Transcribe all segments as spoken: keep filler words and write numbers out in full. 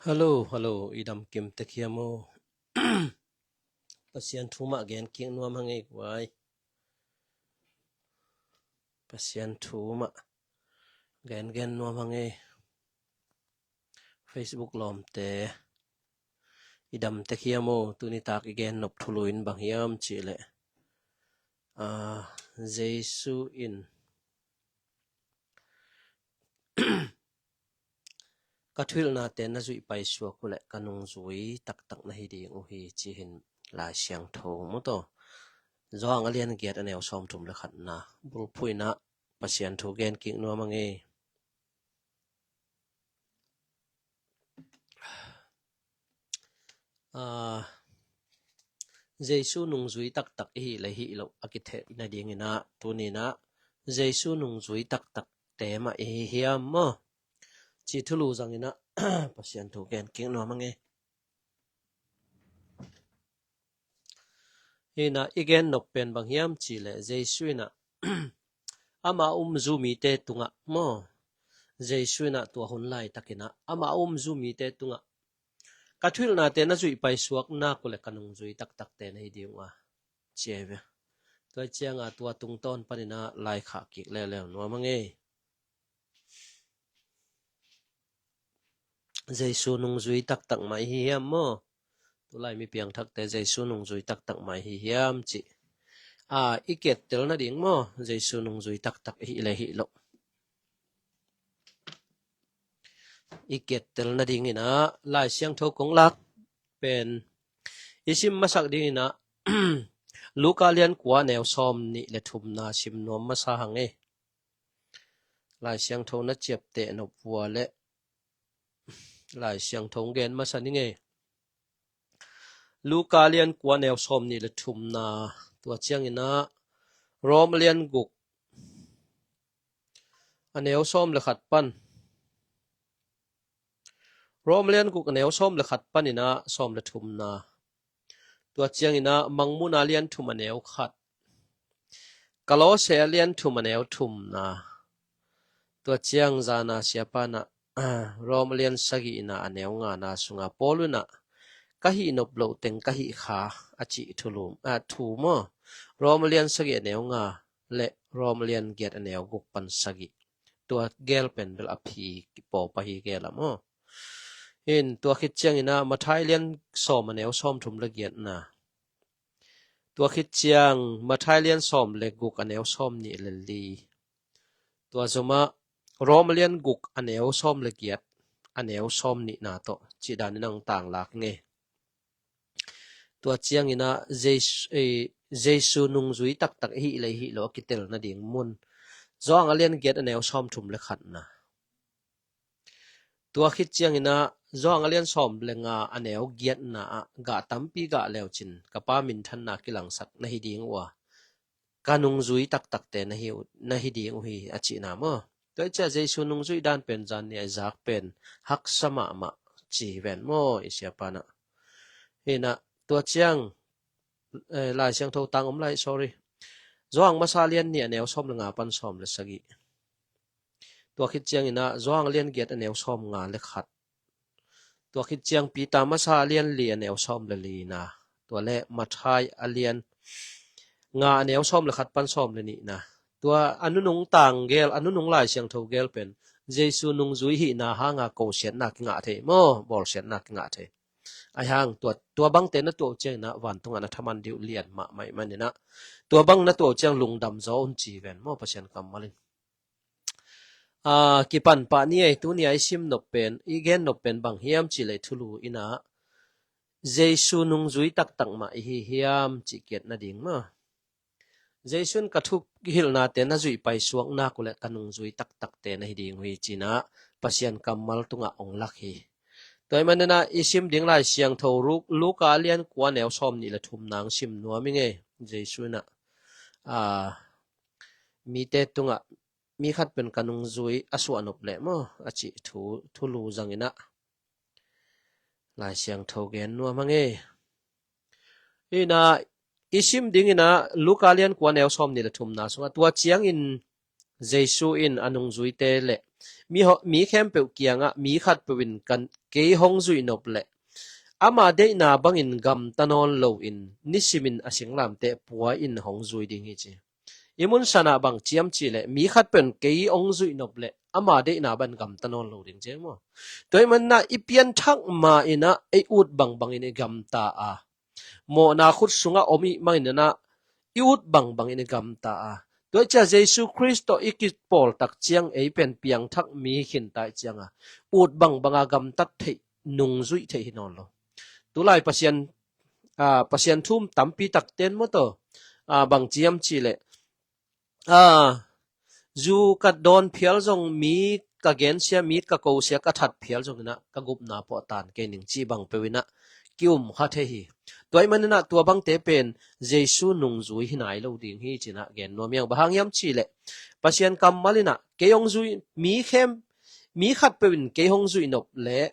Hello, hello, i dam kim tek hiam aw? Pasian thu mah gen kik nuam hang ei guai. Pasian thu mah gen gen nuam hang ei. Facebook lawmte, i dam tek hiam aw? Tuni tak i gen nop thulu in bang hiam cih leh, ah, Jesu in ka thuhilhnate na zuih paisuak uh leh ka nungzui taktak na hi ding uh hi, ci hi in Lai Siangtho mu taw. Johan a lian giat a neu sawmthum le khatna bulphuh in ah Pasian thu gen kik nuam hang ei. Ah, Jesu nungzui taktak i hih le hih loh a kitheih nadingin ah tuni in ah Jesu nungzui taktakte mah i hi hiam maw, ci thulu zangin ah Pasian thu gen kik nuam hang ei. Hi in ah i gen nop pen bang hiam cih leh Jesu in ah ama um zu mite tungah maw, Jesu in ah tua hun laitakin ah ama um zu mite tungah ka thuhilhnate na zuih paisuak nak uh leh ka nungzui taktakte na hi ding uh a, ci ei ve. Tua ciang a tua tungtawn panin ah laikhak kik leuleu nuam hang ei. Jesu nungzui taktak mah i hi hiam maw? Tulai mi piangthakte Jesu nungzui taktak mah i hi hiam cih, ah, i kiattel nading maw, Jesu nungzui taktak i hih le hih loh i kiattel nadingin ah Lai Siangtho kong lak pen i sim masak dingin ah Luka lian kua a neu sawmnih le thumna sim nuam masa hang ei. Lai Siangtho na ciapteh nop vua leh Lai Siangtho gen masa ning ei. Luka lian kua a neu sawmnih le thumna, tua ciangin ah Rom lian guk a neu sawm le khat pan, Rom lian guk a neu sawm le khat panin ah sawm le thumna. Tua ciangin ah Mangmuhna lian thum a neu khat, Kolose lian thum a neu thumna. Tua ciang zana siapa in ah Rom lian sagihna a neu ngana sungah Paul in ah ka hih nop loh teng ka hih kha a cih thulu, ah, thu maw, Rom lian sagih a neu nga le Rom lian giat a neu guk pan sagih. Tua gel pen bel a phi kipawlpa hi gel a maw. Hi in tua khit ciangin ah Matthai lian sawm a neu sawmthum le giatna. Tua khit ciang Matthai lian sawm le guk a neu sawmnih le li. Tua zomah Rom lian guk a neu sawm le giat a neu sawmnihna tawh cih danin ah hong tanglak ing ei. Tua ciangin ah Jesu, eh, Jesu nungzui taktak i hih le hih loh a kitel nading mun Johan a lian giat a neu sawmthum le khatna. Tua khit ciangin ah Johan a lian sawm le nga a neu giatna ah gah tampi gah leucin ka Pa minthanna kilangsak na hi ding uh a, ka nungzui taktakte na hi uh, na hi ding uh hi, a cihna maw. Tua i ciah Jesu nungzui dan pen zan ni a i zak pen haksa mahmah ci hi ven maw, i siapa in ah. Hi in ah tua ciang, eh, Lai Siangtho tang om lai, sorry. Johan masa lian nih a neu sawm le nga pan sawm le sagih. Tua khit ciangin ah Johan lian giat a neu sawm nga le khat. Tua khit ciang Peter masa a lian li a neu sawm le lina. Tua le Matthai a lian nga a neu sawm le khat pan sawm le nihna. Tua a nunung tang gel, a nunung Lai Siangtho gel pen Jesu nungzui hihna hanga kosiatna kingah thei maw, bawlsiatna kingah thei. Ahi hang tua, tua bangte na tuah uh ciangin ah vantungah na thaman ding uh lian mahmah ahih manin ah tua bang na tuah uh ciang lungdam zaw un ci ven maw, Pasian kammal in. Ah, kipan pah ni ei, tuni a i sim nop pen, i gen nop pen bang hiam cih leh thulu in ah Jesu nungzui taktak mah i hi hiam cih kiat nading maw. Jesu in ka thuhilhnate na zuih paisuak nak uh leh ka nungzui taktakte na hi ding uh hi, ci in ah Pasian kammal tungah hong lak hi. Tua ahih manin ah i sim ding Lai Siangtho Lu-, Luka a lian kua a neu sawmnih le thumna hong sim nuam ing ei. Jesu in ah, ah, mite tungah mi khat pen ka nungzui a suahnop leh maw, a cih thu, thulu zangin ah Lai Siangtho gen nuam hang ei. Hi in ah i sim dingin ah Luka lian kua a neu sawmnih le thumna sungah tua ciangin Jesu in a nungzuite le mi, ho, mi khempeuh kiangah mi khatpeuh in kan, kei hong zuih nop leh ama deihna bangin gamta nawn loin nisimin a singlamteh pua in hong zui ding hi ci. I mun sanah bang ciam cih leh mi khatpeuh in kei hong zuih nop leh ama deihna bangin gamta nawn lo ding ci maw? Tua ahih manin ah i pianthak ma-in ah ei ut bangbangin i gamta a, mawhna khut sungah om i hih manin ah i ut bangbangin i gamta a, tua ahih ciang Jesu Khrist tawh i kipawl tak ciang ei pen piangthak mi hi khinta i hih cianga ut bangbanga gamtat theih, nungzuih theih hi nawn lo. Tulai Pasian, aa, Pasian thu um tampi takte in maw taw, aa, bang ciam cih leh, aa, zu ka dawn phial zong, mi ka gensia, mi ka kosia, ka that phial zongin ah ka gupna pawh a tan kei ning cih bang peuh in ah ki-um kha thei hi. Tua ahih manin ah tua bangte pen Jesu nungzui hi nai lo ding hi ci-in ah gen nuam hi hang. Bang hang hiam cih leh Pasian kammal in ah kei hong zui, mi khem, mi khatpeuh in kei hong zuih nop leh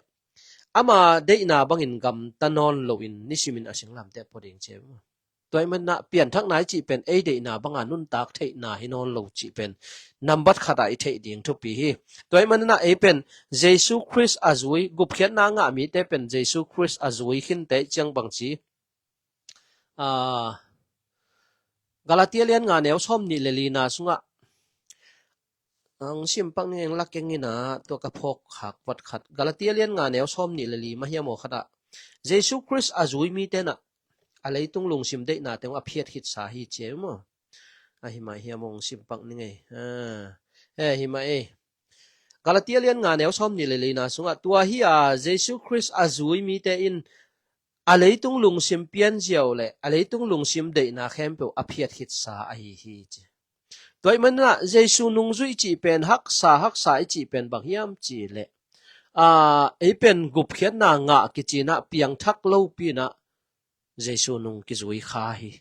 ama deihna bangin gamta nawn loin nisimin a singlamteh pua ding ci. Tua ahih manin ah pianthakna i cih pen ei deihna banga nuntak theihna hi nawn lo cih pen nambat khatah i theih ding thupi hi. Tua ahih manin ah ei pen Jesu Khrist a zui, gupkhiatna ngah mite pen Jesu Khrist a zui khinte i hih ciang bang ci, aa, Galatia lian nga neu sawm nih le lina sungah, ang sim pak ning, eng la keng in ah, tua ka phawk khak vat khat. Galatia lian nga neu sawm nih le li mah hiam aw khatah Jesu Khrist a zui mite in ah a leitung lungsim deihna teng a phiat khitsa hi ci maw? A hi mah hiam, ang sim pak ning ei. Ah, eh, hi mah ei. Galatia lian nga neu sawm nih le lina sungah, tua hi a Jesu Khrist a zui mite in a leitung lungsim pianziau le a leitung lungsim deihna khempeuh a phiat khitsa ahi hi ci. Tua ahih manin ah Jesu nungzuih cih pen haksa, haksa i cih pen bang hiam cih leh, aa, ei pen gupkhiatna ngah kici-in ah piangthak lopi-in ah Jesu nung kizui kha hi.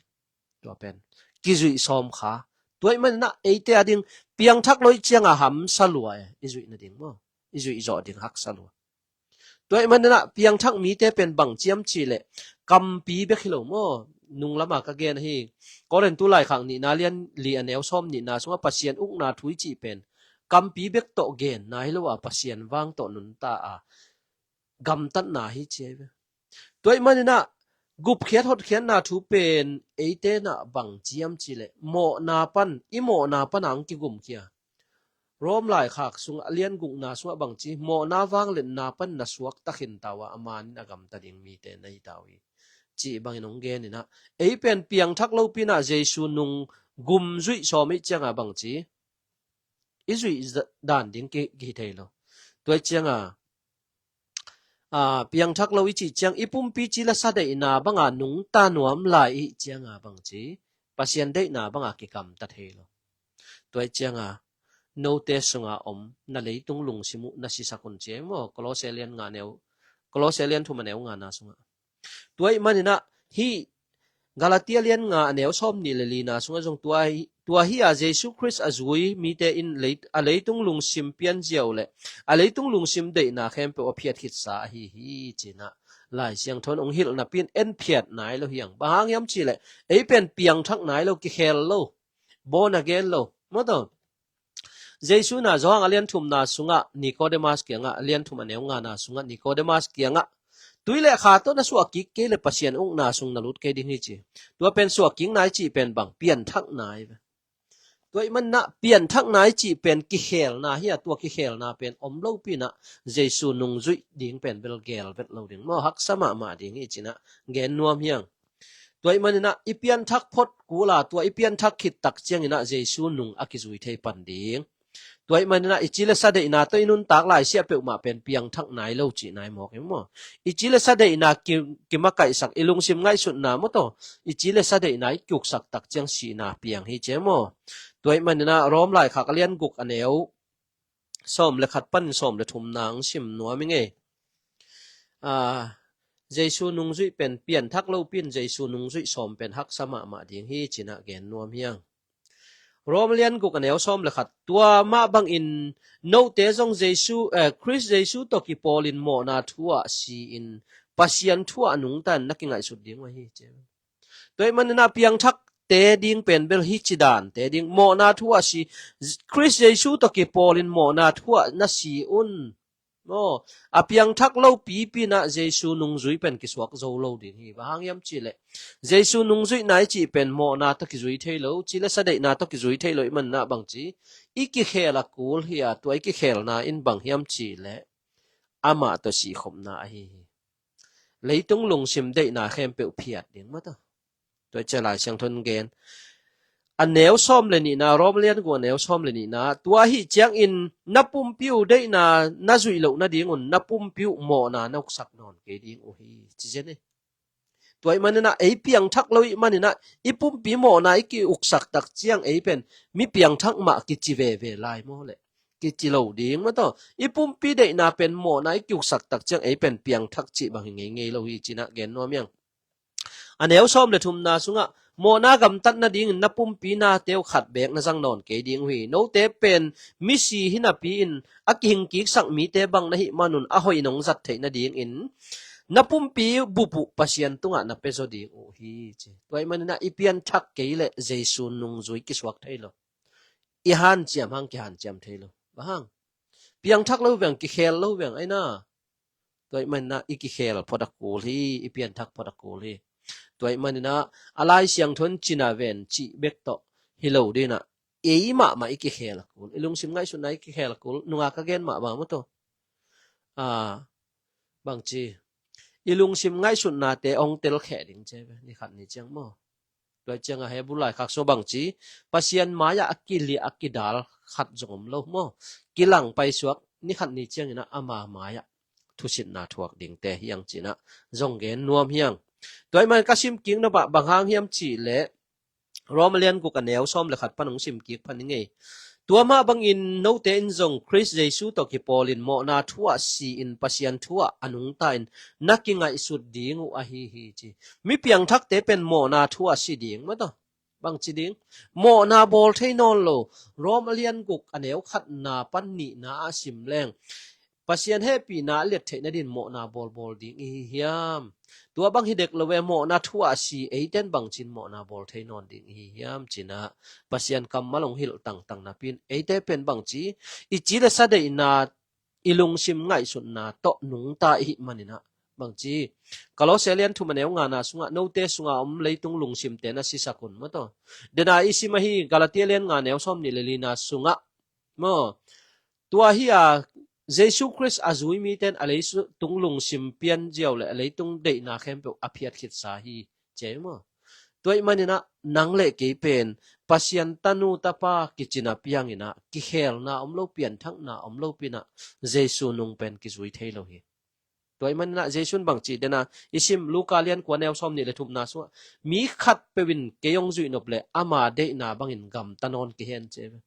Tua pen kizuih sawm kha. Tua ahih manin ah eite a ding piangthak lo i hih cianga hamsa lua e, i zuih nading maw? I zuih zawh ding haksa lua. Tua ahih manin ah piangthak mite pen bang ciam cih leh kampi bek hi lo maw? Nung lama ka gen ahi, Korintu laikhak nihna lian li a neu sawm nihna sungah Pasian ukna thu i cih pen kampi bek tawh genna hi lo a, Pasian vang tawh nunta a gamtatna hi ci ahi ve. Tua ahih manin ah gupkhiat hotkhiatna thu pen eite in ah bang ciam cih leh mawhna pan, i mawhna pan ang kigumkhia. Rom laikhak sungah a lian gukna sungah bang ci, mawhna vangliatna pan na suakta khin ta uh a, a manin a gamta ding mite na hi ta uh hi, cih bangin hong gen in ah, ei pen piangthak lopi-in ah Jesu nung gum zuih sawm i hih cianga bang ci, i zuih dan ding ki, kihi thei lo. Tua i hih cianga, aa, piangthak lo i cih ciang i pumpi ci le sa deihna banga nungta nuam lai i hih cianga bang ci, Pasian deihna banga kigamta thei lo. Tua i hih cianga note sunga om na leitung lungsim uh na sisak un ci maw? Kolose lian nga neu, Kolose lian thum a neu ngana sungah. Tua ahih manin ah hih Galatia lian nga a neu sawm nih le lina sungah zong tua hi, tua hi a Jesu Khrist a zui mite in lei, a leitung lungsim pianziau le a leitung lungsim deihna khempeuh a phiat khitsa ahi hi ci-in ah Lai Siangtho in hong hilh napi-in en phiat nai lo hi hang. Bang hang hiam cih leh ei pen piangthak nai lo, kikhel lo, born again lo maw taw. Jesu in ah Johan a lian thumna sungah Nikodemas kiangah, a lian thum a neu ngana sungah Nikodemas kiangah, tui le kha tawh na suah kik kei leh Pasian ukna sung na lut kei ding hi ci. Tua pen suah kikna i cih pen bang, pianthakna hi ve. Tua ahih manin ah pianthakna i cih pen kikhelna hi a, tua kikhelna pen om lopi-in ah Jesu nungzuih ding pen bel gel vet lo ding maw, haksa mahmah ding hi ci-in ah gen nuam hi hang. Tua ahih manin ah i pianthak phot kul a, tua i pianthak khit tak ciangin ah Jesu nung a kizui thei pan ding. Tua ahih manin ah i ci le sa deihna tawh i nuntak laisiah peuhmah pen piangthak nai lo cihna hi mawk hi maw? I ci le sa deihna ki, kimakaihsak, i lungsim ngaihsutna maw taw, i ci le sa deihna i kiuksak tak ciang sihna piang hi ci maw? Tua ahih manin ah Rom laikhak a lian guk a neu sawm le khat panin sawm le thumna ang sim nuam ing ei. Aa, Jesu nungzuih pen pianthak lopi-in Jesu nungzuih sawm pen haksa mahmah ding hi ci-in ah gen nuam hi hang. Rom lian guk a neu sawm le khat, tua mah bangin note zong Jesu, eh, Khrist Jesu tawh kipawlin mawhna thu-ah si-in Pasian thu-ah nungta-in na kingaihsut ding uh ahi ci. Tua ahih manin ah piangthak te ding pen bel hih ci dan te ding. Mawhna thu a si, Khrist Jesu tawh kipawlin mawhna thu a na si un. Maw, a piangthak lo pipi in ah Jesu nungzui pen kisuak zo lo ding hi. Bang hang hiam cih leh Jesu nungzuihna i cih pen mawhna tawh kizui thei lo, ci le sa deihna tawh kizui thei lo ahih manin ah bang ci, i kikhel a kul hi a, tua i kikhelna in bang hiam cih leh amah tawh sihkhopna ahi hi. Leitung lungsim deihna khempeuh phiat ding maw tawh. Tua i ci a Lai Siangtho in gen. A neu sawm le nihna, Rom lian guk a neu sawm le nihna, tua ahih ciangin na pumpi uh deihna na zuih loh nadingun na pumpi uh mawhna na uksak nawn kei ding uh hi, ci zen hi. Tua ahih manin ah ei piangthak lo ahih manin ah i pumpi mawhna i kiuksak tak ciang ei pen mi piangthak mah kici veve lai maw le? Kici lo ding maw tawh. I pumpi deihna pen mawhna i kiuksak tak ciang ei pen piangthak cih bang hi ngeingei lo hi, ci-in ah gen nuam hi hang. A neu sawm le thumna sungah, mawhna gamtat nadingin na pumpi nate uh khat beek na zang nawn kei ding uh hi. Note pen misi hi napi-in a kihing kiksak mite bang na hih manun a hoih in hong zat theih nadingin na pumpi bup uh Pasian tungah na pia zaw ding uh hi, ci. Tua ahih manin ah i pianthak kei leh Jesu nungzui kisuak thei lo. I hanciam hang kihanciam thei lo. Bang hang? Piangthak lo veng, kikhel lo veng, ai na. Tua ahih manin ah i kikhel phot a kul hi, i pianthak phot a kul hi. Tua ahih manin ah a Lai Siangtho in cina ven cih bek tawh hi lo ding ah, ei mahmah i kikhel a kul, i lungsim ngaihsutna i kikhel a kul. Nungak ka gen mah bang maw tawh. A, bang ci, i lungsim ngaihsutnate hong telkheh ding ci ve, ni khat ni ciang maw. Tua ciangah Hebru laikhak sungah bang ci, Pasian mai-ah a kiliah a kidal khat zong om lo maw. Kilang paisuak, ni khat ni ciangin ah ama mai-ah thusitna thuak dingte hi hang, ci-in ah zong gen nuam hi hang. Tua ahih manin ka sim kik nop ah bang hang hiam cih leh Rom lian guk a neu sawm le khat pan hong sim kik pha ning ei. Tua mah bangin note in zong Khrist Jesu tawh kipawlin mawhna thu ah si-in Pasian thu ah a nungta-in na kingaihsut ding uh ahi hi, ci. Mi piangthakte pen mawhna thu ah si ding maw tawh. Bang ci ding? Mawhna bawl thei nawn lo. Rom a lian guk a neu khatna pan nihna a sim leng Pasian hehpihna a liat theih nadin mawhna bawlbawl ding i hi hiam? Tua bang hi dek lo ve, mawhna thu ah si eite in bang ci-in mawhna bawl thei nawn ding i hi hiam, ci-in ah Pasian kammal hong hilh tangtang napi-in eite pen bang ci, i ci le sa deihna, i lungsim ngaihsutna tawh nungta i hih manin ah bang ci, Kolose lian thum a neu ngana sungah note sungah om leitung lungsimte na sisak un maw tawh. Dena i sim ahi Galatia lian nga neu sawm nih le lina sungah maw, tua hi a, Jesu Khrist a zui mite in a leitung lungsim pian ziau le a leitung deihna khempeuh a phiat khitsa hi, ci maw. Tua ahih manin ah nang le kei pen Pasian tanu tapa kici napi hangin ah kikhelna om lo, pianthakna om lopi-in ah Jesu nung pen kizui thei lo hi. Tua ahih manin ah Jesu in bang ci, dena i sim Luka lian kua neu sawm nih le thumna sungah, mi khatpeuh in kei hong zuih nop leh ama deihna bangin gamta nawn kei hen, ci ve.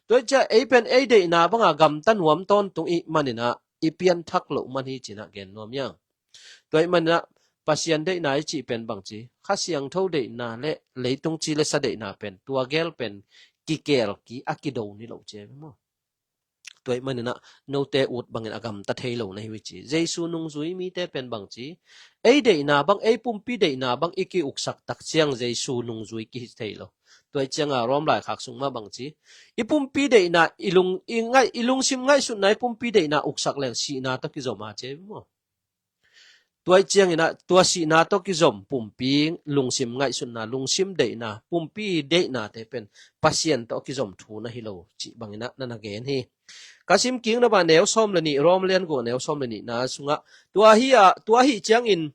Tua ciang ei pen ei deihna banga gamta nuam tawntung i hih manin ah i pianthak loh man hi, ci-in ah gen nuam hi hang. Tua ahih manin ah Pasian deihna i cih pen bang ci, Kha Siangtho deihna le leitung ci le sa deihna pen tua gel pen kikel kik a kido ni lo, ci ve maw. Tua ahih manin ah note ut bangin a gamta thei lo na hi uh hi, ci. Jesu nungzui mite pen bang ci, ei deihna bang, ei pumpi deihna bang i kiuksak tak ciang Jesu nungzui kihi thei lo. Tua ahih ciangah Rom laikhak sung mah bang ci, i pumpi deihna, i lung, i ngaih, i lungsim ngaihsutna, i pumpi deihna uksak leng sihna tawh kizom a, ci maw. Tua ahih ciangin ah tua sihna tawh kizom pumpi, lungsim ngaihsutna, lungsim deihna, pumpi deihnate pen Pasian tawh kizom thu na hi lo cih bangin ah na na gen hi. Ka sim kik nop ah neu sawm le nih, Rom lian guk neu sawm le nihna sungah, tua hi a, tua ahih ciangin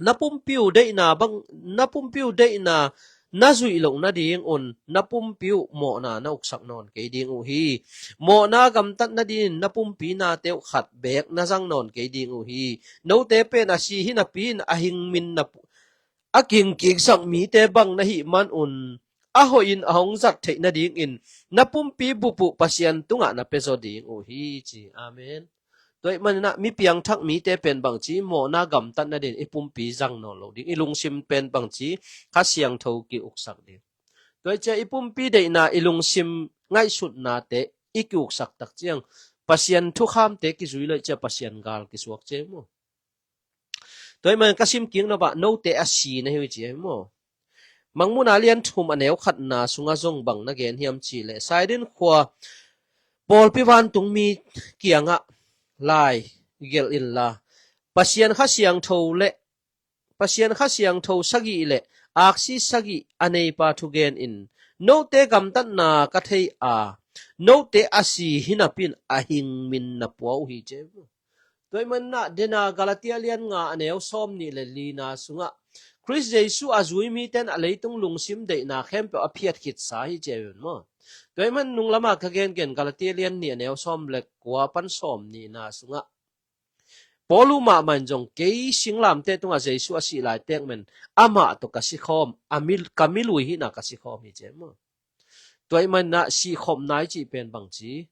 na pumpi uh deihna bang, na pumpi uh deihna na zuih loh nadingun na pumpi uh mawhna na uksak nawn kei ding uh hi. Mawhna gamtat nadingin na pumpi nate uh khat beek na zang nawn kei ding uh hi. Note pen a si hi napi-in a hing min na pu-, a kihing kiksak mite bang na hih manun a hoihin a hong zat theih nadingin na pumpi bup uh Pasian tungah na pia zaw ding uh hi, ci. Amen. Tua ahih manin ah mi piangthak mite pen bang ci, mawhna gamtat nadin i pumpi zang nawn lo ding, i lungsim pen bang ci, Kha Siangtho kiuksak ding. Tua ahih ciang i pumpi deihna, i lungsim ngaihsutnate i kiuksak tak ciang Pasian thukhamte kizui lo ahih ciang Pasian gal kisuak, ci maw. Tua ahih manin ka sim kik nop ah note a si na hi uh, ci maw. Mangmuhna lian thum a neu khatna sungah zong bang na gen hiam cih leh, Saidin khua pawlpi vantungmi kiangah lai gelh inla, Pasian Kha Siangtho le Pasian Kha Siangtho sagih le aksi sagih a neipa thugen in, note gamtatna ka thei a, note a si hinapin a hing min na pua uh hi, ci. Tua ahih manin ah, dena Galatia lian nga a neu sawm nih le lina sungah Khrist Jesuh a zui mite in a leitung lungsim deihna khempeuh a phiat khitsa hi, ci un maw. Tua ahih manin nung lamah ka gengen Galatia lian nih a neu sawm le kua pan sawm nihna sungah Paul uh mahmah in zong, kei singlamteh tungah Jesuh a sih laitak men amah tawh ka sikhawm, a mi, ka milui hihna ka sikhawm hi, ci maw. Tua ahih manin ah sihkhopna i cih pen bangci,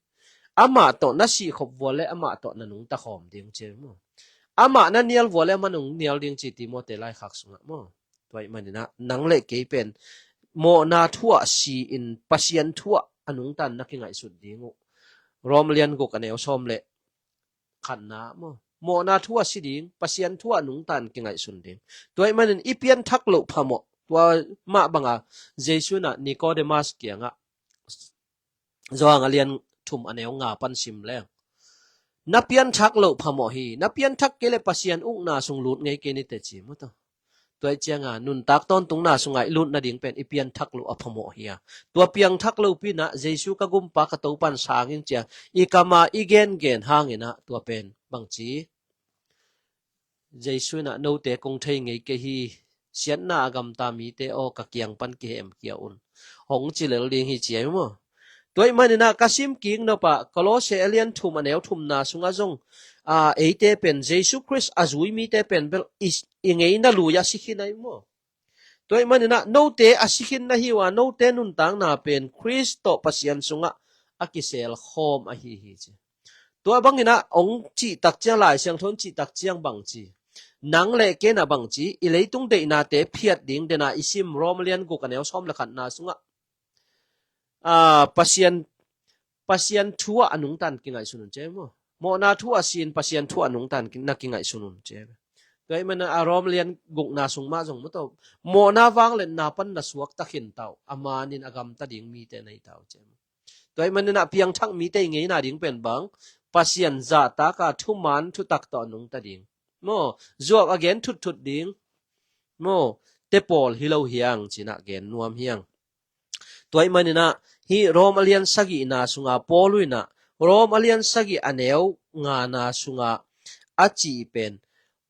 amah tawh na sihkhop vua le amah tawh na nungta khawm ding, ci maw. Amah na nial vua le amah nung nial ding, ci Timote laikhak sungah maw. Tua ahih manin ah nang le kei pen mawhna thu ah si-in Pasian thu ah a nungta in na kingaihsut ding uh. Rom lian guk a neu sawm le khatna maw. Mawhna thu ah si ding, Pasian thu ah nungta in kingaihsun ding. Tua ahih manin i pianthak loh phamawh. Tua mah banga Jesuh in ah Nicodemus kiangah, Johan a lian thum a neu nga pan sim leng, na pianthak loh phamawh hi, na pianthak kei le Pasian ukna sung lut ngei kei ni teh, ci maw. Tua Tua ahih cianga nuntak tawntungna sungah i lut nading pen i pianthak loh a phamawh hi a. Tua piangthak loh pi-in ah Jesuh ka gumpa ka Topa in sang ing ci-a i kam a i gengen hangin ah tua pen bangci, Jesuh in ah note kong thei ngei kei hi, siatna a gamta mite aw, ka kiang pan kihemkhia un, hong ci lel ding hi, ci ahi maw. Tua ahih manin ah ka sim kik nop ah Kolose a lian thum a neu thumna sungah zong, a, eite pen Jesuh Khrist a zui mite pen bel i, i ngeina lui ah si khin ahi maw. Tua ahih manin ah note a si khin na hi uh a, note nuntakna pen Khrist tawh Pasian sungah a kisel khawm ahi hi, ci. Tua bangin ah hong cih tak ciang, Lai Siangtho in cih tak ciang bangci, nang le kei in ah bangci, i leitung deihnate phiat ding, dena i sim Rom lian guk a neu sawm le khatna sungah, a, Pasian, Pasian thu ah a nungta in kingaihsun un, ci maw. Mawhna thu ah si-in Pasian thu ah a nungta in ki-, na kingaihsun un, ci. Tua ahih manin ah Rom lian gukna sung mah zong maw, tua mawhna vangliatna pan na suakta khin ta uh, a manin a gamta ding mite na hi ta uh, ci. Tua ahih manin ah piangthak mite i ngeina ding pen bang, Pasian zahtak a thuman thutak tawh a nungta ding maw, zuak a gen thutthut ding maw, te pawl hi lo hi hang, ci-in ah gen nuam hi hang. Tua ahih manin ah hih Rom a lian sagihna sunga Paul in ah, Rom a lian sagih a neu ngana sunga a cih pen,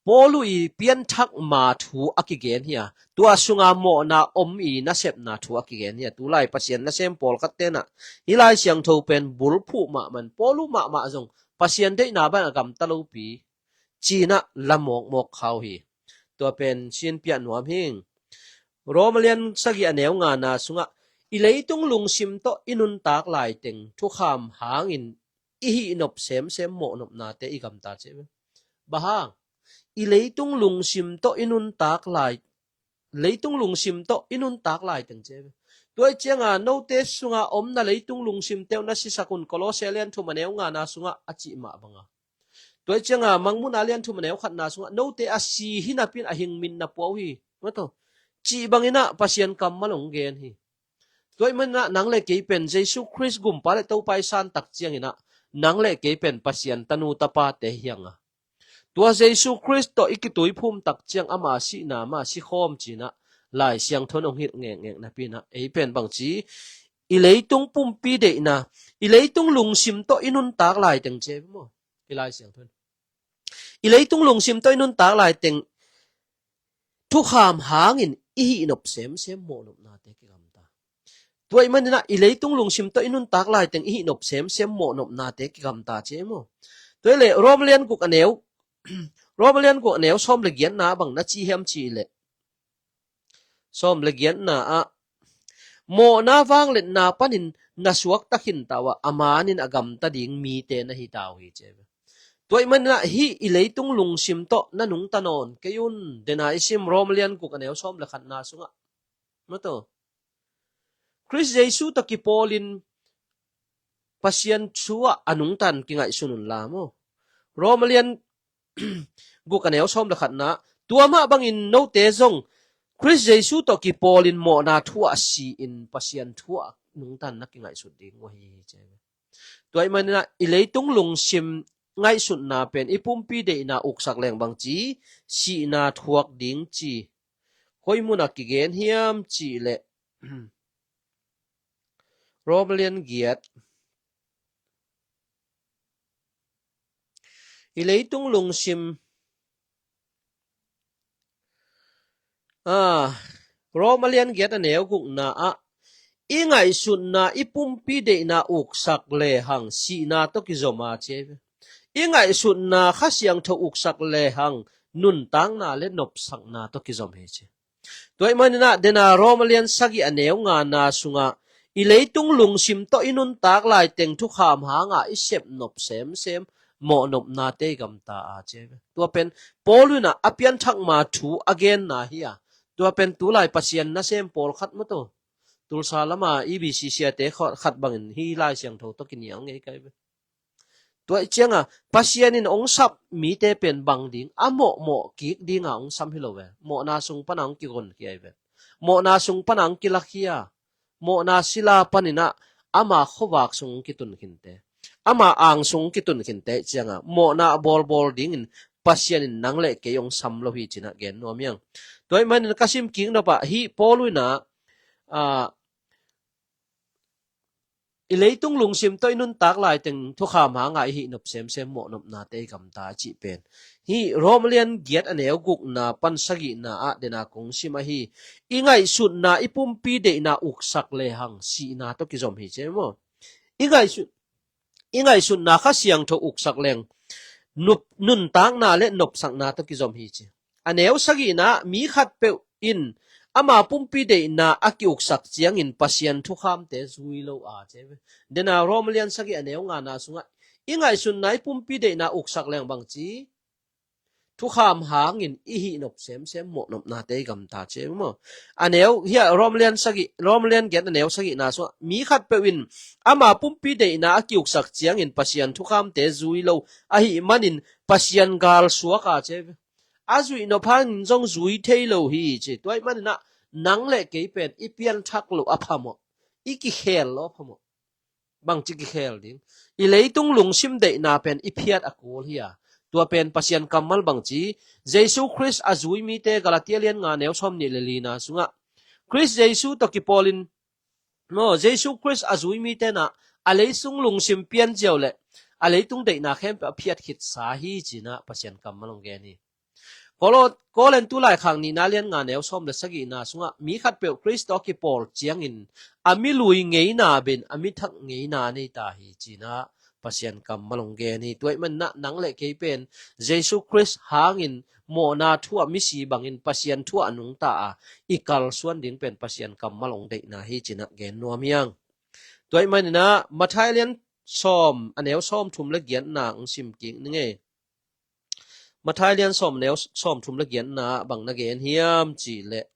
Paul i pianthak ma thu a kigen hi a, tua sunga mawhna om i nasepna thu a kigen hi a. Tulai Pasian nasem pawlkhatte in ah hih Lai Siangtho pen bulphuh mahmah in, Paul mahmah zong Pasian deihna bang a gamta lopi, ci-in ah la mawkmawk kha uh hi. Tua pen sinpiah nuam hing. Rom a lian sagih a neu ngana sungah, i leitung lungsim tawh i nuntak laiteng thukham hangin i hih nop semsem mawhnopnate i gamta, ci. Bang hang? I leitung lungsim tawh i nuntak lai, leitung lungsim tawh i nuntak laiteng, ci. Tua ahih cianga note sunga om na leitung lungsimte uh na sisak un, Kolose a lian thum a neu ngana sungah a cih mah banga. Tua ahih cianga Mangmuhna a lian thum a neu khatna sungah, note a si hinapin a hing min na pua uh hi, maw, tua cih bangin ah Pasian kammal hong gen hi. Tua ahih manin ah nang le kei pen Jesuh Khrist gumpa le Topa i san tak ciangin ah nang le kei pen Pasian tanu tapate hi hang a. Tua Jesuh Khrist tawh i kituiphum tak ciang ama sihna, ama sikhawm, ci-in ah Lai Siangtho in hong hilh ngekngek napi-in ah ei pen bangci, i leitung pumpi deihna, i leitung lungsim tawh i nuntak laiteng, ci maw. I Lai Siangtho in, i leitung lungsim tawh i nuntak laiteng thukham hangin i hih nop semsem mawhnopnate kigamta. Tua ahih manin ah i leitung lungsim tawh i nuntak laiteng i hih nop semsem mawhnopnate kigamta, ci maw. Tua hi leh Rom lian guk a neu, Rom lian guk a neu sawm le giatna bang na ci hiam cih leh, sawm le giatna ah, mawhna vangliatna panin na suakta khin ta uh a, a manin a gamta ding mite na hi ta uh hi, ci. Tua ahih manin ah hih i leitung lungsim tawh na nungta nawn kei un, dena i sim Rom lian guk a neu sawm le khatna sungah, maw, tua Khrist Jesuh tawh kipawlin Pasian thu ah a nungta in kingaihsun unla maw. Rom a lian guk a neu sawm le khatna, tua mah bangin note zong Khrist Jesu tawh kipawlin mawhna thu ah si-in Pasian thu ah nungta-in na kingaihsut ding uh ahi hi ci. Tua ahih manin ah i leitung lungsim ngaihsutna pen i pumpi deihna uksak leng bangci sihna thuak ding ci. Koi mun ah kigen hiam cih leh Rom a lian giat. I leitung lungsim, ah, Rom a lian giat a neu gukna ah i ngaihsutna i pumpi deihna uksak lehang sihna tawh kizom a ci. I ngaihsutna Kha Siangtho uksak lehang nuntakna le nopsakna tawh kizom hi ci. Tua ahih manin ah dena Rom a lian sagih a neu ngana sungah i leitung lungsim tawh i nuntak laiteng thukham hangah i sep nop semsem mawhnopnate i gamta a ci. Tua pen Paul in ah a pianthak ma thu a genna hi a. Tua pen tulai Pasian nasem pawlkhat maw, tua Tulsa lama E B C C a te khat bangin hih Lai Siangtho tawh kinial ngei kai ve. Tua ih cianga Pasian in hong sap mite pen bang ding, a mawhmawh kik dinga hong sam hi lo ve. Mawhna sung pana hong kigon khia hi ve. Mawhna sung pana hong kilak khia. Mawhna sila panin ah ama khuavak sung hong kitun khinte, ama ang sung hong kitun khinte ih cianga mawhna a bawlbawl dingin Pasian in nang le kei hong sam lo hi ci-in ah gen nuam hi ing. Tua ahih manin ka sim kik nop ah hih Paul in ah, ah, i leitung lungsim tawh i nuntak laiteng thukham hangah i hih nop semsem mawhnopnate i gamta a cih pen hih Rom a lian giat a neu gukna pan sagihna ah dena kong sim ahi. I ngaihsutna i pumpi deihna uksak lehang sihna tawh kizom hi ci maw. I ngaihsut, i ngaihsutna Kha Siangtho uksak leng nup, nuntakna le nopsakna tawh kizom hi ci. A neu sagihna ah mi khatpeuh in ama pumpi deihna a kiuksak ciangin Pasian thukhamte zui lo a ci. Dena Rom a lian sagih a neu ngana sungah i ngaihsutna i pumpi deihna uksak leng bangci thukham hangin i hih nop semsem mawhnopnate i gamta ci maw. A neu hia Rom a lian sagih, Rom a lian giat a neu sagihna sungah mi khatpeuh in ama pumpi deihna a kiuksak ciangin Pasian thukhamte zui lo ahih manin Pasian gal suak a ci. A zuih nop hangin zong zui thei lo hi ci. Tua ahih manin ah nang le kei pen i pianthak loh a phamawh, i kikhel loh a phamawh. Bangci kikhel ding? I leitung lungsim deihna pen i phiat a kul hi a. Tua pen Pasian kammal bangci, Jesu Khrist a zui mite, Galatia lian nga neu sawm nih le lina sungah Khrist Jesu tawh kipawlin maw, Jesu Khrist a zui mite in ah a leitung lungsim pian ziau le a leitung deihna khempeuh a phiat khitsa hi ci-in ah Pasian kammal hong gen hi. Kolo-, Korin tulai khak nihna lian nga neu sawm le sagihna sungah mi khatpeuh Khrist tawh kipawl ciangin a mi lui ngeina bangin a mi thak ngeina nei ta hi ci-in ah Pasian kammal hong gen hi. Tua ahih manin ah nang le kei pen Jesu Khrist hangin mawhna thu ah misi bangin Pasian thu ah nungta a i kalsuan ding pen Pasian kammal hong deihna hi ci-in ah gen nuam hi ing. Tua ahih manin ah Matthai lian sawm a neu sawm thum le giatna hong sim kik ning ei. Matthai lian sawm neu sawm thum le giatna ah bang na gen hiam cih leh,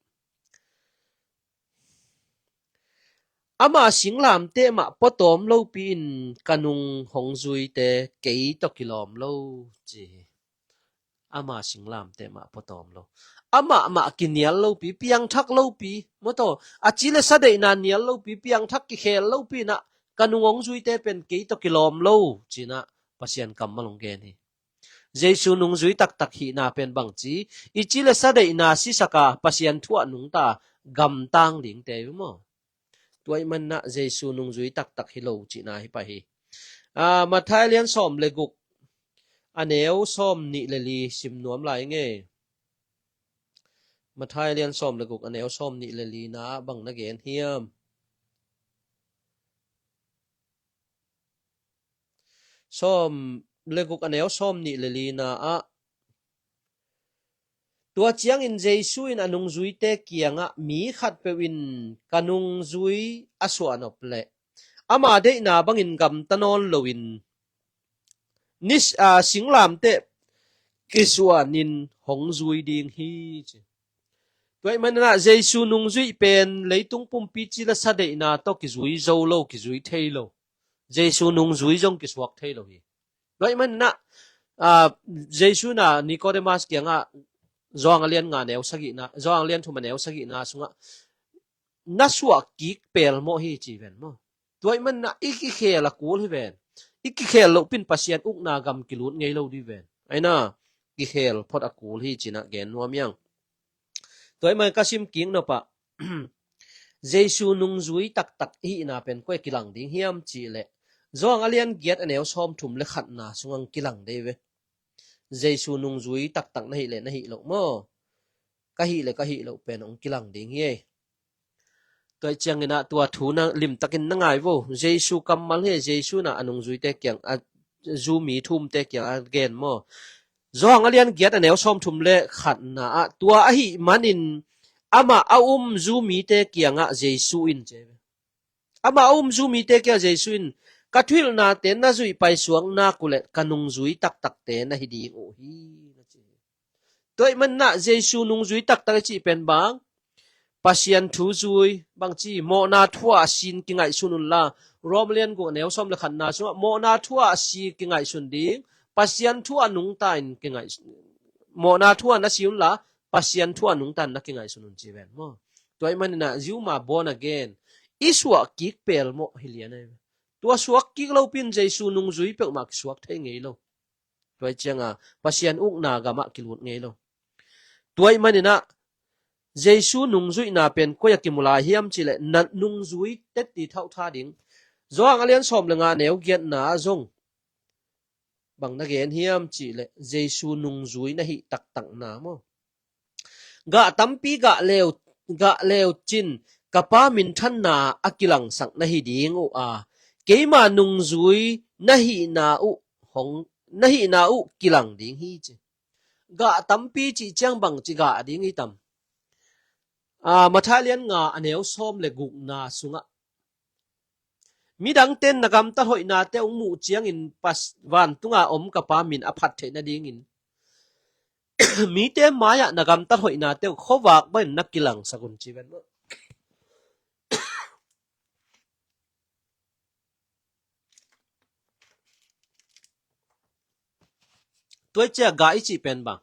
ama singlamteh mah pua tawm lopi in ka nung hong zuite kei tawh kilawm lo ci hi. Ama singlamteh mah pua tawm lo, amah mah kinial lopi, piangthak lopi, maw taw, a ci le sa deihna nial lopi, piangthak kikhel lopi in ah ka nung hong zuite pen kei tawh kilawm lo ci-in ah Pasian kammal hong gen hi. Jesu nungzui taktak hihna pen bangci, i ci le sa deihna sisak a Pasian thu ah nungta gamtang dingte hi maw. Tua ahih manin ah Jesu nungzui taktak hi lo cihna hi pah hi. Ah, Matthai lian sawm le guk a neu sawm nih le li sim nuam lai ing ei. Matthai lian sawm le guk a neu sawm nih le lina ah bang na gen hiam? Sawm le guk a neu sawm nih le lina ah, tua ciangin Jesu in a nungzuite kiangah, mi khatpeuh in ka nungzui a suahnop leh ama deihna bangin gamta nawn loin ni, a, singlamteh kisuanin hong zui ding hi ci. Tua ahih manin ah Jesu nungzuih pen leitung pumpi ci le sa deihna tawh kizui zo lo, kizui thei lo. Jesu nungzui zong kisuak thei lo hi. Tua ahih manin ah, ah, Jesu in ah Nicodemus kiangah Johan a lian nga neu sagihna, Johan a lian thum a neu sagihna sungah na suah kik pelmawh hi ci ven maw. Tua ih manah i kikhel a kul hi ven. I kikhel loh pin Pasian ukna gam kilut ngei lo dih ven. Aina kikhel phot a kul hi cinah gen nuam iang. Tua ih man ka sim kik nopah Jesu nungzui taktak ihihna pen koi a kilang ding hiam cih leh Johan a lian giat a neu sawm thum le khatna sungang kilang dei ve. Jesu nungzui taktak na hih leh na hih loh maw? Ka hih leh ka hih loh pen hong kilang ding hi ei. Tua ih cianginah tua thu na limtakin na ngai vo. Jesu kammal hi, Jesu na a nungzuite kiang a zumi thumte kiang a gen maw? Johan a lian giat a neu sawm thum le khatna ah tua ahih manin amah a um zumite kiangah Jesu in ce ve. Amah a um zumite kiangah Jesu in ka thuhilhnate na zuih paisuak nak uh leh ka nungzui taktakte na hi ding uh hi na ci. Tua ih manah Jesu nungzui taktak i cih pen bang Pasian thu zui bangci mawhna thu ah a sin kingaihsun unla Rom lian guk a neu sawm le khatna sungah mawhna thu ah a si kingaihsun ding Pasian thu ah nungta in kingaihsun mawhna thu ah na si unla Pasian thu ah nungta in na kingaihsun un ci ven maw? Tua ih maninah ziuma born again i suah kik pelmawh hi lian ei. Tua suak kik lopin Jesu nungzui peuhmah kisuak thei ngei lo. Tua ih cianga Pasian ukna gamah kilut ngei lo. Tua ih maninah Jesu nungzuihna pen koi a kimu lai hiam cih leh nat nungzui tetti thauhtha ding. Johan a lian sawm le nga neu giatna ah zong bang na gen hiam cih leh Jesu nungzui na hih taktakna maw? Gah tampi gah leu, gah leu cin ka pa minthanna a kilangsak na hi ding uh a keima nungzui na hihna uh hong na hihna uh kilang ding hi ci. Gah tampi cih ciang bangci gah ding hi tam? A, Matthai lian nga a neu sawm le gukna sungah midangte in na gamtat hoihnate hong muh ciangin pas vantunga om ka pa min a phat theih nadingin mite mai-ah na gamtat hoihnate uh khuavak bangin na kilangsak un ci ven maw? Tua ih ciah gah i cih pen bang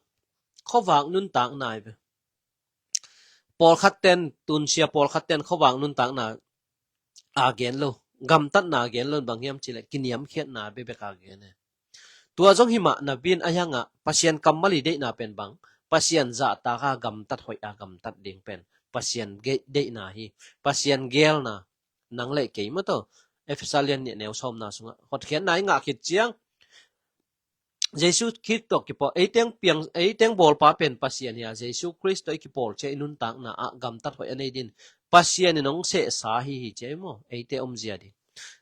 khuavak nuntakna hi ve. Pawlkhat ten tunsia pawlkhat ten khuavak nuntakna a gen lo, gamtatna a gen lo bang hiam cih leh kiniamkhiatna bekbek a gen e. Tua zong hi mah napi-in a hiangah Pasian kammal i deihna pen bang Pasian zahtak a gamtat hoih a gamtat ding pen Pasian ge- deihna hi. Pasian geelna nang le kei maw taw Efesa lian nih neu sawmna sungah hotkhiatna i ngah khit ciang Jesu Khrist tawh kipawl eiteng piang eiteng bawlpa pen Pasian hi a Jesu Khrist tawh i kipawl ciah i nuntakna ah gamtat hoih a nei din Pasian in hong sehsa hi hi ciah i maw eite omzia ding.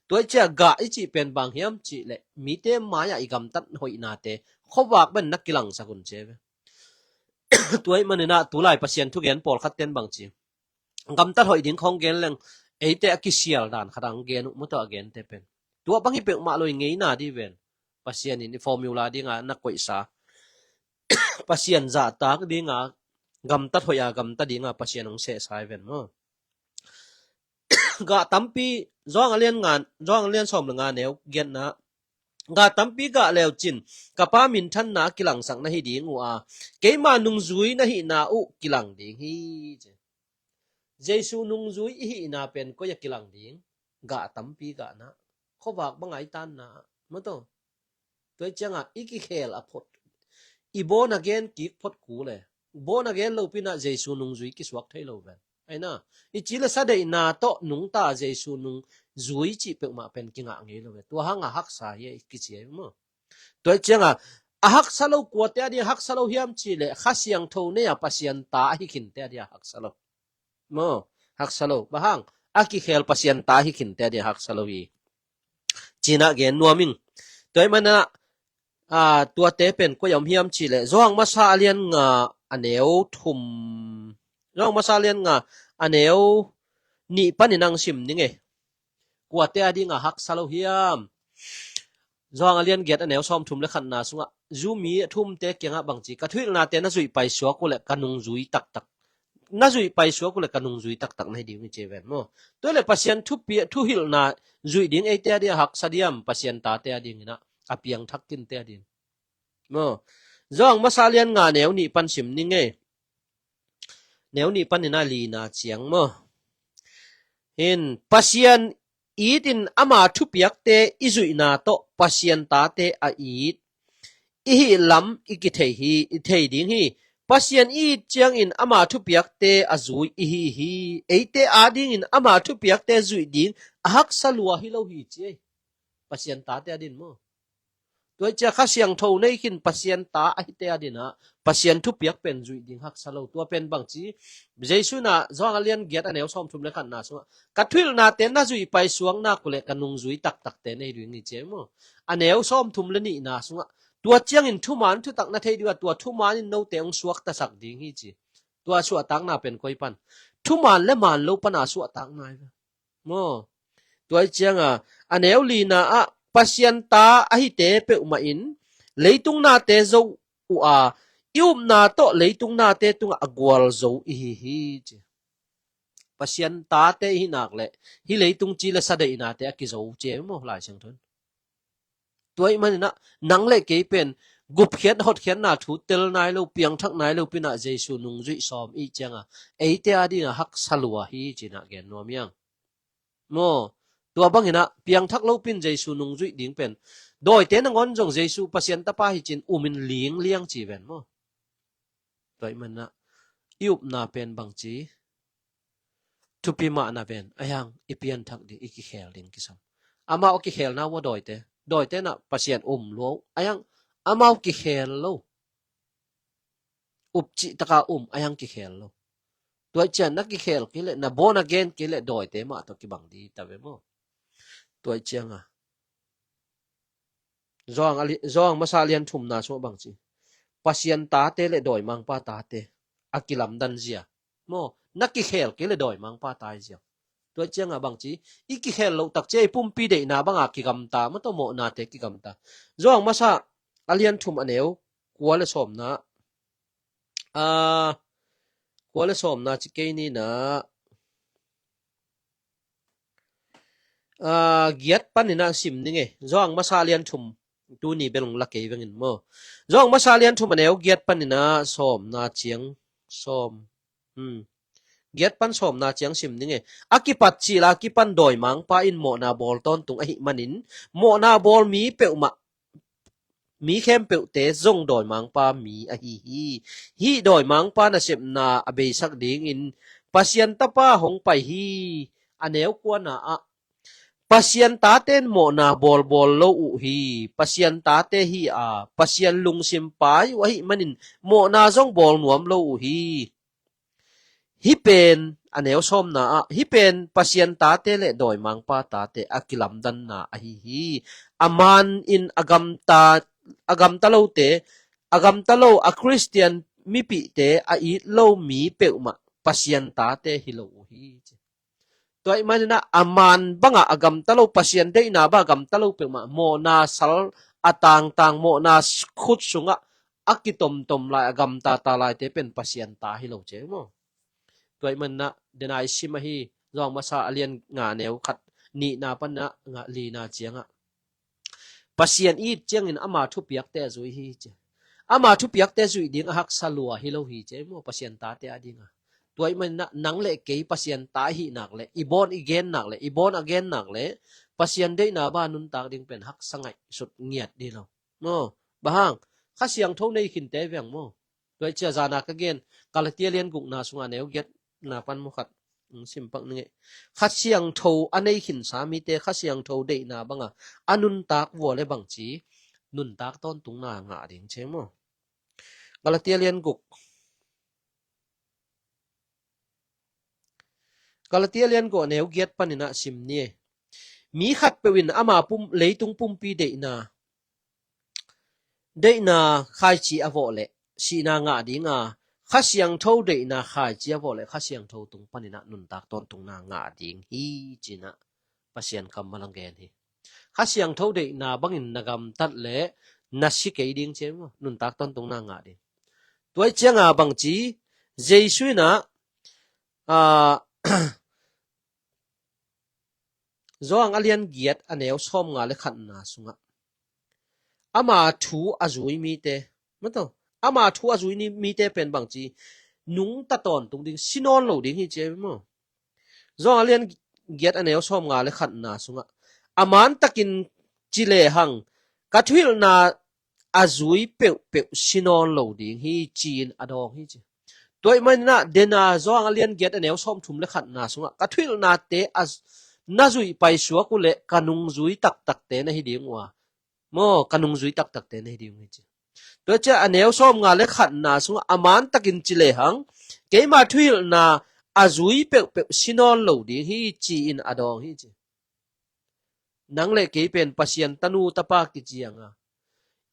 Tua i ciah gah i cih pen bang hiam cih leh mite mai-ah i gamtat hoihnate khuavak ben na kilangsak un cia ve. Tua ih maninah tulai Pasian thugen pawlkhat ten bang ci gamtat hoih ding khong gen leng eite a kisial dan khat ang gen uh maw taw a gente pen tua bang hi peuhmah lo i ngeina di ven. Pasian in i formula dinga na koihsa Pasian zahtak dinga gamtat hoih a gamta dinga Pasian hong sehsa i ven maw? Gah tampi Johan a lian nga Johan a lian sawm le nga neu giatna gah tampi gah leu cin ka pa minthanna kilangsak na hi ding uh a keima nungzui na hihna uh kilang ding hi. Jesu nungzui i hihna pen koi a kilang ding? Gah tampi gahna khuavak banga i tanna maw taw. Tua i cianga i kikhel a phot i born again kik phot kul e. Born again lopinah Jesu nungzui kisuak thei lo ven. Aina i ci le sa deihna tawh nungta Jesu nungzui cih peuhmah pen kingah ngei lo ve. Tua hanga haksa hi a i kici a i maw? Tua i cianga a haksa lo kuate a dia haksa lo hiam cih le Kha Siangtho nei a Pasian ta ahi khinte a dia haksa lo. Maw haksa lo bang hang a kikhel Pasian ta ahi khinte a dia haksa lo hi. Cinah gen nuam ing. Tua i manah a tuate pen koi a om hiam cih leh Johan masa a lian nga a neu thum Johan masa a lian nga a neu nih panin ang sim ning e. Kuate a dinga haksa lo hiam? Johan a lian giat a neu sawm thum le khatna sungah zumi a thumte kiangah bangci ka thuhilhnate na zuih paisuak uh le ka nungzui taktak na zuih paisuak uh le ka nungzui taktak na hi ding hi ci ven maw? Tua le Pasian thupi thuhilhna zuih ding eite a dia haksa diam Pasian tate a dinginah a piangthak kinte a ding maw? Johan masa lian nga neu nih pan sim ning ei. Neu nih panin a lina ciang maw. Hin Pasian it in ama thupiakte i zuihna tawh Pasian tate a it i hih lam i kithei hi, i thei ding hi. Pasian i it ciangin ama thupiakte a zui i hi hi. Eite adingin ama thupiakte zuih ding a haksa lua hi lo hi ci ei. Pasian tate adin maw. Tua i cia Kha Siangtho nei khin Pasian ta a hite adinah Pasian thupiak pen zuih ding haksa lo. Tua pen bangci Jesu inah Johan a lian giat a neu sawmthum le khatna sungah ka thuhilhnate na zuih paisuak nak uh leh ka nungzui taktakte nei ding hi ci ei maw. A neu sawmthum le nihna sungah tua ciangin thuman thutak na thei ding a tua thuman in note hong suaktasak ding hi ci. Tua suahtakna pen koi pan? Thuman le man lo pana suahtakna hi ve. Maw. Tua i cianga a neu lina ah Pasian ta a hite peuhmah in leitung nate zo uh a i upna tawh leitung nate tungah a gualzo i hi hi ci. Pasian tate i hi nak leh hih leitung ci le sa deihnate a kizo ci ei maw Lai Siangtho in. Tua ih maninah nang le kei pen gupkhiat hotkhiatna thu tel nai lo, piangthak nai lo pinah Jesu nungzuih sawm ih cianga eite adinah haksa lua hi cinah gen nuam iang. Maw, tua banginah piangthak lo pin Jesu nungzuih ding pen dawite nangawn zong Jesu Pasian tapa hi cin umin ling liang ci ven maw. Tua ih manah i upna pen bangci thupi mahna ven a hiang i pianthak ding, i kikhel ding kisam. Amau a kikhelna uh a dawite, dawite nah Pasian um lua uh a hiang amau kikhel lo. Upcih taka um a hiang kikhel lo. Tua ih cian na kikhel kei leh na bawn a gen kei leh dawite mah tawh kibang dita ve maw. Tua ih cianga Zawng a li-, zawng masa lian thumna sungah bangci Pasian tate le dawimangpa tate a kilamdan zia. Maw, na kikhel kei le dawimangpa tai zia. Tua cianga bangci i kikhel loh takcia i pumpi deihna banga kigamta, mataw mawhnate kigamta. Zawng masa a lian thum a neu kua le sawmna, a, kua le sawmna ci kei nina. A, giat paninah sim ning e. Zawng masa lian thum tuni belung la kei vengin maw. Zawng masa lian thum a neu giat paninah sawmna ciang sawm. Hmm. Giat pan sawmna ciang sim ning e. A kipat cila a kipan dawimangpa in mawhna bawl tawntung ahih manin mawhna bawl mi peuhmah mi khempeuhte zong dawimangpa mi ahi hi. Hih dawimangpa nasepna a beisak dingin Pasian tapa hong pai hi. A neu kuana ah Pasian taten mawhna bawlbawl lo uh hi. Pasian tate hi a Pasian lungsim pai uh ahih manin mawhna zong bawl nuam lo uh hi. Hih pen a neu sawmna ah hih pen Pasian tate le dawimangpa tate a kilamdanna ahi hi. A man in a gamta, a gamta lote, a gamta lo a Khristian mipihte a it lo mi peuhmah Pasian tate hi lo uh hi. Tua ih maninah a man bangah a gamta lo Pasian deihna bangah a gamta lo peuhmah mawhna sal a tangtang mawhna khut sungah a kitomtom lai a gamtata laite pen Pasian ta hi lo cia maw. Tua ih manah dena i sim ahi zawng masa a lian nga neu khat nihna panah nga lina ciangah Pasian it ciangin ama thupiakte a zui hi cia. Ama thupiakte zuih ding a haksa lua hi lo hi cia maw Pasian tate a dinga. Tua ih manah nang le kei Pasian ta i hih nak le i bawn i gen nak le i bawn a gen nak le Pasian deihna ba nuntak ding pen haksa ngaihsut ngiat dih lo. Maw, bang hang Kha Siangtho nei khinte veng maw. Tua ih cia zana ka gen Galatia lian gukna sunga neu giatna pan maw khat. Sim pak ning e. Kha Siangtho a nei khinsa mite Kha Siangtho deihna banga a nuntak vua le bangci nuntak tawntungna ngah ding cia maw. Galatia lian guk. Galatia lian guk a neu giat paninah sim ni e. Mi khatpeuh in ama pum, leitung pumpi deihna deihna khaici a vawh leh sihna ngah dinga Kha Siangtho deihna khaici a vawh leh Kha Siangtho tung paninah nuntak tawntungna ngah ding hi cinah Pasian kammal a gen hi. Kha Siangtho deihna bangin na gamtat leh na si kei ding cia maw nuntak tawntungna ngah ding. Tua ih cianga bangci Jesu inah a Zawng a lian giat a neu sawmnga le khatna sungah ama thu a zui mite Maw, ama thu a zui ni mite pen bangci nungta tawntung ding, si nawn lo ding hi ci ei maw. Johan a lian giat a neu sawmnga le khatna sungah a man takin ci lehang ka thuhilhna a zui peuhpeuh si nawn lo ding hi ci-in a dawng hi ci. Tua ahih manin ah dena Johan a lian giat a neu sawmthum le khatna sungah ka thuhilhnate a na zuih paisuak uh leh ka nungzui taktakte na hi ding uh a, maw, ka nungzui taktakte na hi ding uh hi ci. Tua ciah a neu sawmnga le khatna sungah a man takin ci lehang keima thuhilhna a zui peuhpeuh si nawn lo ding hi ci-in a dawng hi ci. Nang le kei pen Pasian tanu tapa kiciang a,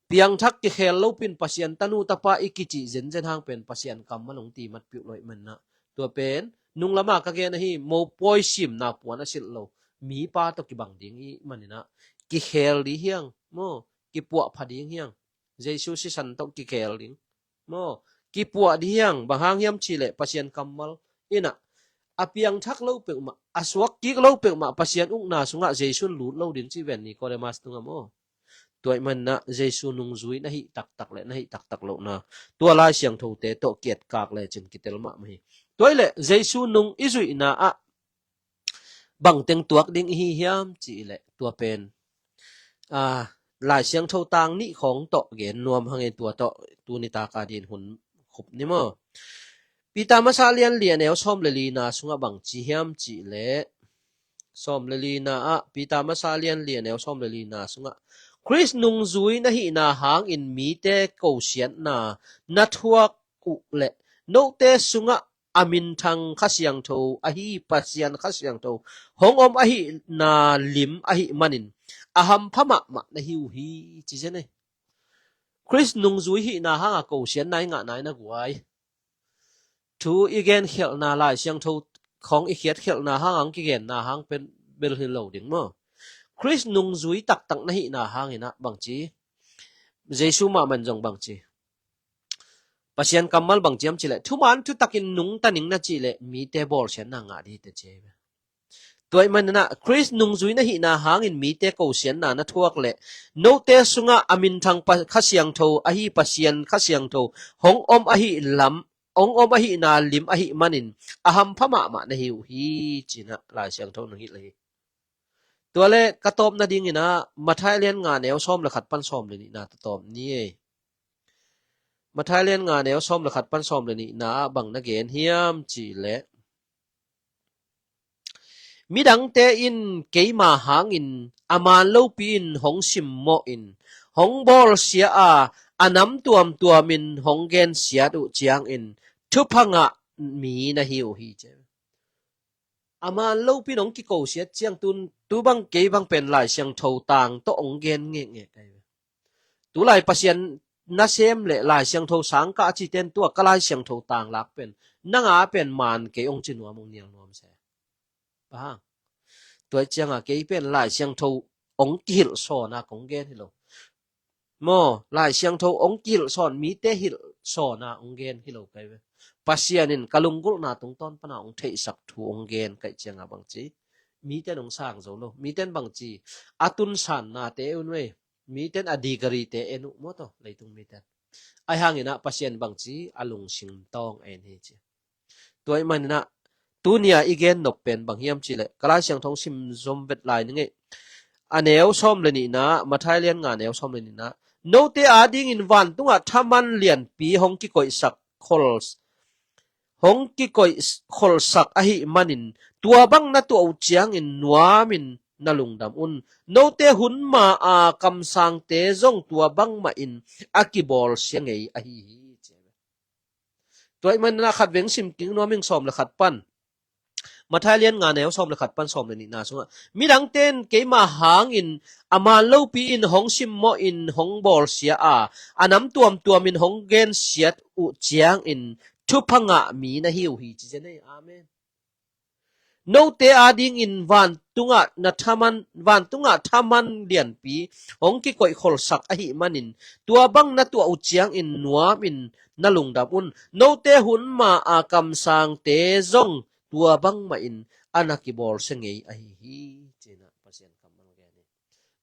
piangthak kikhel lo pin Pasian tanu tapa i kicih zenzen hang pen Pasian kammal hong ti matpiuh lo ahih manin ah tua pen nung lama ka gen ahi, mopawi simna puan a silh lo mipa tawh kibang ding i hih manin ah kikhel ding hi hang maw, kipuahpha ding hi hang. Jesu sisan tawh kikhel ding maw, kipuah ding hi hang. Bang hang hiam cih leh Pasian kammal in ah a piangthak lo peuhmah, a suak kik lo peuhmah Pasian ukna sungah Jesu in lut lo ding ci ven Nikodemas tungah maw. Tua ahih manin ah Jesu nungzui na hih taktak le na hih taktak lohna tua Lai Siangthote tawh kietkak lecin kitel mahmah hi. Tua ahih leh Jesu nung i zuihna ah bangteng tuak ding i hi hiam cih leh tua pen, ah, Lai Siangtho tang nih khawng tawh gen nuam hang ei, tua tawh tuni tak a dingin hun khup ni maw. Peter masa lian li a neu sawm le lina sungah bang ci hiam cih leh, sawm le lina ah, Peter masa lian li a neu sawm le lina sungah Khrist nungzui na hihna hangin mite kosiatna na thuak uh leh note sungah a minthang Kha Siangtho ahi Pasian Kha Siangtho hong om ahihna lim ahih manin a hampha mahmah na hi uh hi ci zen ei. Khrist nungzui hihna hanga kosiatna i ngahna i na guai. Thu i genkhelhna, Lai Siangtho khawng i khiatkhelhna hanga hong kigenna hang pen bel hi lo ding maw. Khrist nungzui taktak na hihna hangin ah bangci, Jesu mahmah in zong bangci, Pasian kammal bang ci hiam cih leh thuman thutakin nungta ning na cih leh mite bawlsiatna ngah ding hi teh ci hi ve. Tua ahih manin ah Khrist nungzui na hihna hangin mite kosiatna na thuak leh note sungah a minthang Pa-, Kha Siangtho ahi Pasian Kha Siangtho hong om ahih lam, hong om ahihna lim ahih manin a hampha mahmah na hi uh hi ci-in ah Lai Siangtho nong hilh ahi. Tua leh ka tawpna dingin ah Matthai lian nga neu sawm le khat pan sawm le nihna tawm ni ei. Matthai lian nga neu sawm le khat pan sawm le nihna ah bang na gen hiam cih leh, midangte in keima hangin a man lopi in hong simmawh in hong bawlsia a, a nam tuamtuamin hong gensiat uh ciangin thupha ngah mi na hi uh hi ci. A man lopi in hong kikosiat ciang tun, tu bang kei bang pen Lai Siangtho tang tawh hong gen ngekngek ahi ve. Tulai Pasian nasem le Lai Siangtho sangkah a cite in tua ka Lai Siangtho tang lak pen nanga pen man kei hong ci nuam, hong nial nuam se. Bang hang? Tua cianga kei pen Lai Siangtho hong kihilh sawna kong gen hi lo. Maw, Lai Siangtho hong kihilh sawn, mite hilh sawna hong gen hi lo ka hi ve. Pasian in ka lunggulhna tungtawn pana hong theihsak thu hong gen ka hih cianga bang ci, mite in hong sang zo lo. Mite in bang ci, a tunsan nate en uh ei. Mite in a degree te en uh maw, tua leitung mite in. Ahi hangin ah Pasian bang ci, a lungsim tawng en hi ci. Tua ahih manin ah tuni-a i gen nop pen bang hiam cih leh ka Lai Siangtho hong sim zom vet lai ning ei. A neu sawm le nihna, Matthai lian nga neu sawm le nihna, note adingin vantungah thaman lianpi hong kikoihsak khol, hong kikoih kholsak ahih manin tua bang na tuah uh ciangin nuamin na lungdam un. Note hun ma-a kamsangte zong tua bangmahin a kibawlsia ngei ahi hi. Tua ahih manin ah khat veng sim kik nuam ing, sawm le khat pan. Matthai lian nga neu sawm le khat pan sawm le nihna sungah, midangte in keima hangin a man lopi in hong simmawh in hong bawlsia a, a nam tuamtuamin hong gensiat uh ciangin thupha ngah mi na hi uh hi ci zen ei. Amen. Note adingin vantungah na thaman, vantungah thaman lianpi hong kikoih kholsak ahih manin tua bang na tuah uh ciangin nuamin na lungdam un. Note hun ma-a kamsangte zong tua bangmahin a na kibawlsia ngei ahi hi, ci-in ah Pasian kammal gen hi.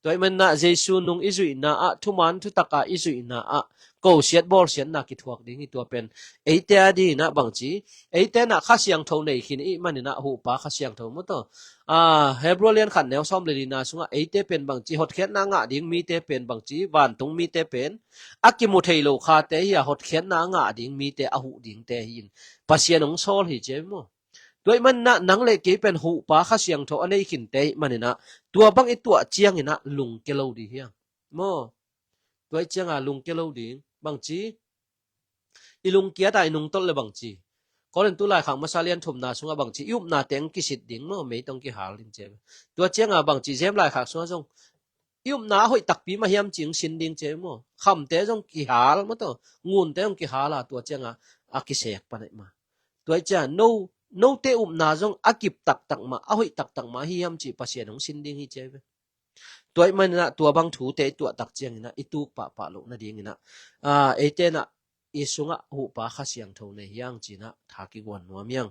Tua ahih manin ah Jesu nung i zuihna ah, thuman thutak a i zuihna ah, kosiat bawlsiatna kithuak ding hi. Tua pen eite a dingin ah bangci, eite in ah Kha Siangtho nei khin i hih manin ah, huhpa Kha Siangtho maw taw. Ah, Hebru lian khat neu sawm le lina sungah eite pen bangci, hotkhiatna ngah ding mite pen bangci, vantung mite pen a kimu thei lo khate hi a, hotkhiatna a ngah ding mite, a huh dingte hi in Pasian hong sawl hi ci hi maw. Tua ahih manin ah nang le kei pen huhpa Kha Siangtho a nei khinte ahih manin ah, tua bang i tuah ciangin ah lungkia lo ding hi hang maw. Tua ahih ciangin lungkia lo ding. Bangci, i lungkiat a i nungtolh le bangci, Korintu laikhak masa lian thumna sungah bangci, i upnate hong kisit ding maw, mei tawh hong kihal ding ci hi. Tua ciangin bangci, James laikhak sungah zong i upna a hoih takpi mah hiam ci hong sin ding ci hi maw. Khamte zong kihal maw taw, ngunte zong kihal a, tua ciangin a kisek pan ahih mah. Tua ahih ciangin no, note upna zong a kip taktak mah, a hoih taktak mah hi hiam ci Pasian hong sin ding hi ci hi ve. Tua ahih manin ah tua bang thute i tuah tak ciangin ah i tuk pahpah loh nadingin ah, ah, eite in ah i sungah huhpa Kha Siangtho nei hi hang ci-in ah tha kiguan nuam hi hang.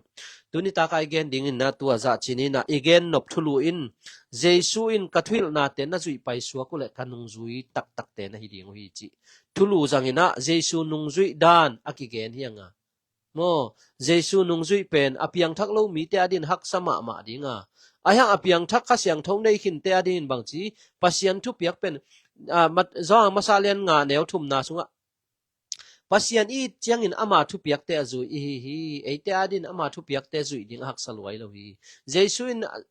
Tuni tak a i gen dingin ah tua zah ci-in ah i gen nop thulu in, Jesu in ka thuhilhnate na zuih paisuak uh leh ka nungzui taktakte na hi ding uh hi ci. Thulu zangin ah Jesu nungzuih dan a kigen hi hang a. Maw, Jesu nungzuih pen a piangthak lo mite a dingin haksa mahmah ding a. Ahi hang a piangthak Kha Siangtho nei khinte a dingin bangci, Pasian thupiak pen, ah, mat-, Johan masa lian nga neu thumna sungah, Pasian i it ciangin ama thupiakte a zui i hi hi, eite a dingin ama thupiakte zuih ding a haksa luai lo hi. Jesu in, ah,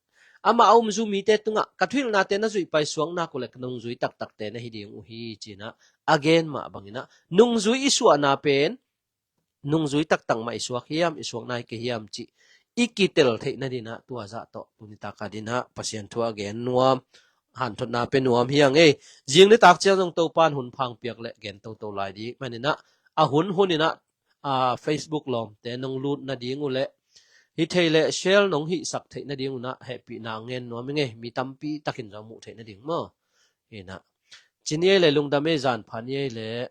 amah a um zu mite tungah ka thuhilhnate na zuih paisuak nak uh leh ka nungzui taktakte na hi ding uh hi ci-in ah a gen mah bangin ah, nungzui i suahna pen nungzui taktak mah i suak hiam, i suak nai kei hiam cih i kitel theih nadingin ah tua zah tawh tuni tak a dingin ah Pasian thu a gen nuam, hanthotna pia nuam hi hang ei. Zing nitak ciang zong Topa'n hun pha hong piak leh gen toto lai ding manin ah, a hun hun in ah, ah, Facebook lawmte nong lut nading uh leh, hi thei leh share nong hihsak theih nading un ah hehpihna ngen nuam ing ei, mi tampi takin zong muh theih nading maw. Hi in ah, ci ni ei leh, lungdam ei, zan pha ni ei leh.